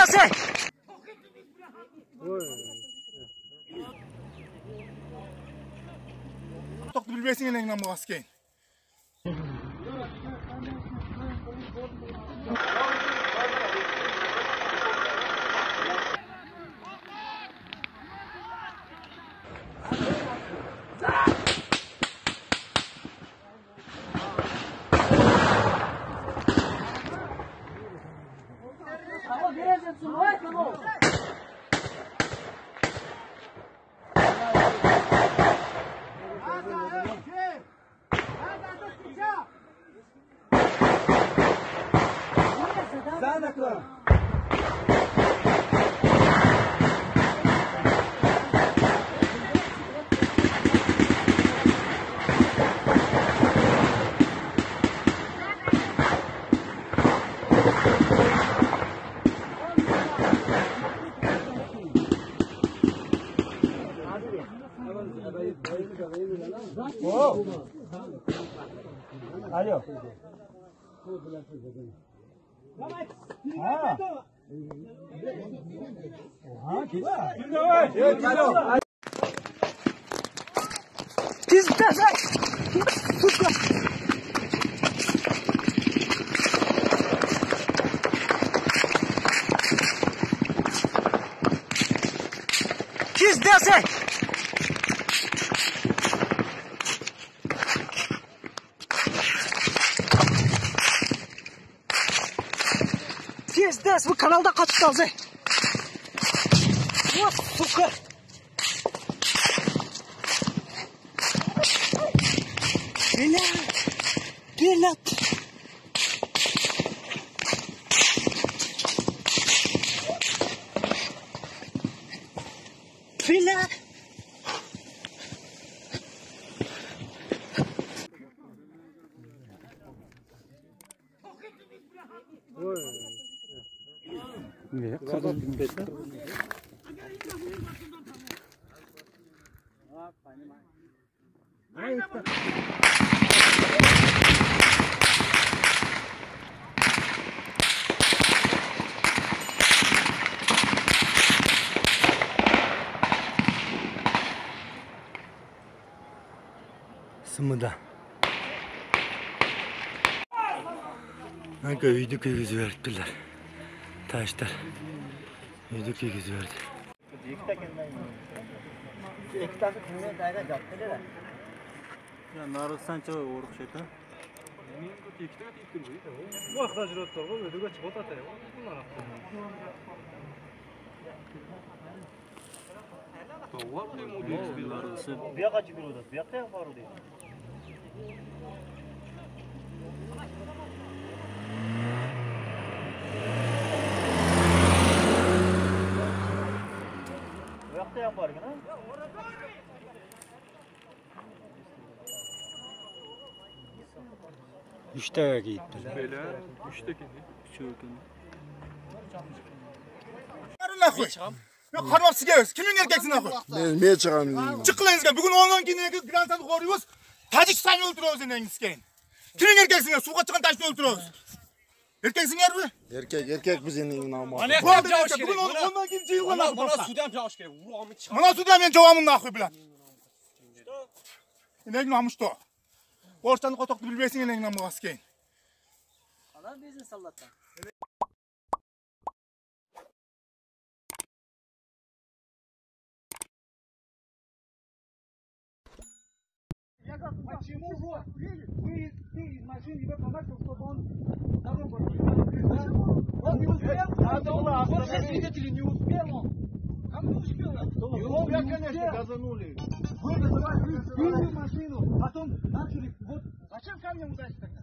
Пиздец! Алло. Пиздец! Сука! Пиздец! Пиздец, bu kanalda kaçıp kaldı. Вот, сука. Бля, бля. Бля. Сымыда. Үйдү күйгүзүп бериптирлер. Таштар. Үйдү күйгүзүп берди. Үчтөгө кийиптир. Нахуй. Мен кармап сигебиз. Кимиң эркексиң нахуй? Мен чыгам. Чыккылаңызга бүгүн ондон кийин границаны коруйбуз. Тажикстанды өлтүрөбүз энеңиз кейин. Кимиң эркексиңер? Сууга чыккан ташты өлтүрөбүз. Эркексиңерби? Эркек, эркекпиз энеңин намы. Бүгүн ондон кийин жыйылган нахуй. Мына судьям жабыш керек. Мына судья мен жабамын нахуй, блядь. Энеңин намы что? Орусчаны котокту билбейсиң энеңин намы кейин. Анан бизнес солдаттан. Почему вот вы ты из машины его помогал, чтобы он дорогу не Он не успел? Вот все свидетели, не успел он. Как не успел? И он, конечно, газанули. Вы вызывали машину, потом начали. Вот зачем камнем ударить тогда?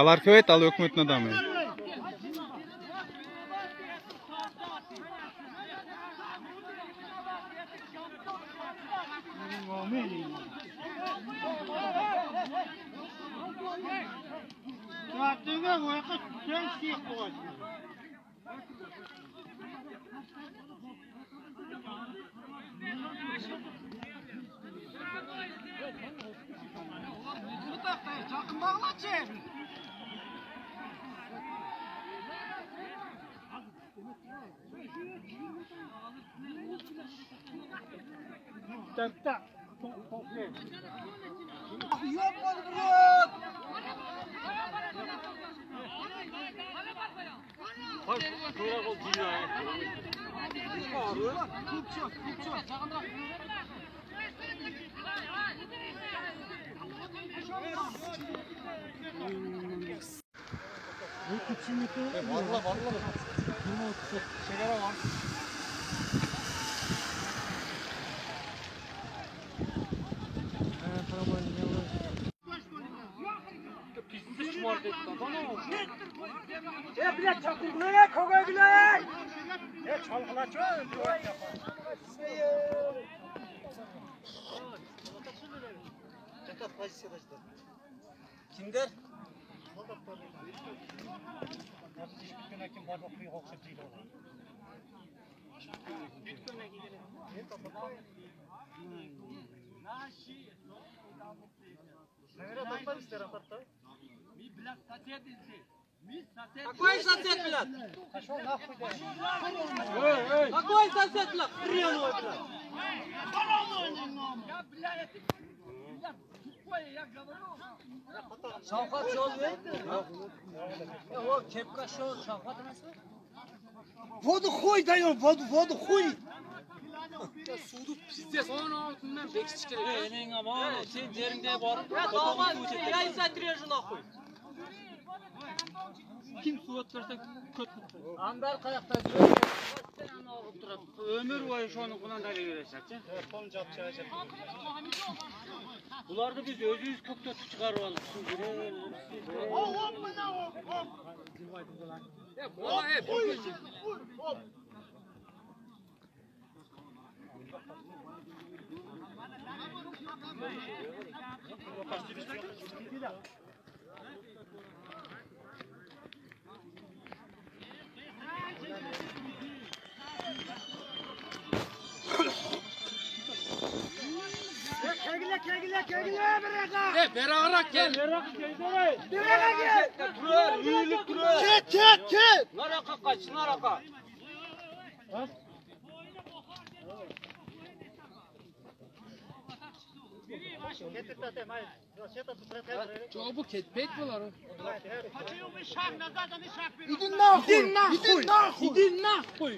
Алар көбөйт, ал өкмөттүн адамы. Блядь, чакыргыла, когойгула! Чалгылачы. Kimdir? Какой сосед, блядь? Какой сосед, блядь? Хреновый, блядь! Şavkat yol verdi. O kepka şu Şavkat nasıl? Воду хуй даем, воду, воду хуй. Суду пиздец. Onun altından bekiş керек. Энең аман, сен жериңде барып, Я отрежу нахуй. Ким суу өткөрсө көт. Андар каякта жүрөт? Сен аны алып турат. Өмүр бою шонукунан дали берешет. Буларды биз өзүбүз көктөтүп чыгарып алдык. Beragırak gel. Beragırak gel. Turar, üyülük turar. Ket, ket, ket. Naraka kaç, naraka. Çok bu ketpek bular. Иди нахуй! Иди нахуй! Иди нахуй!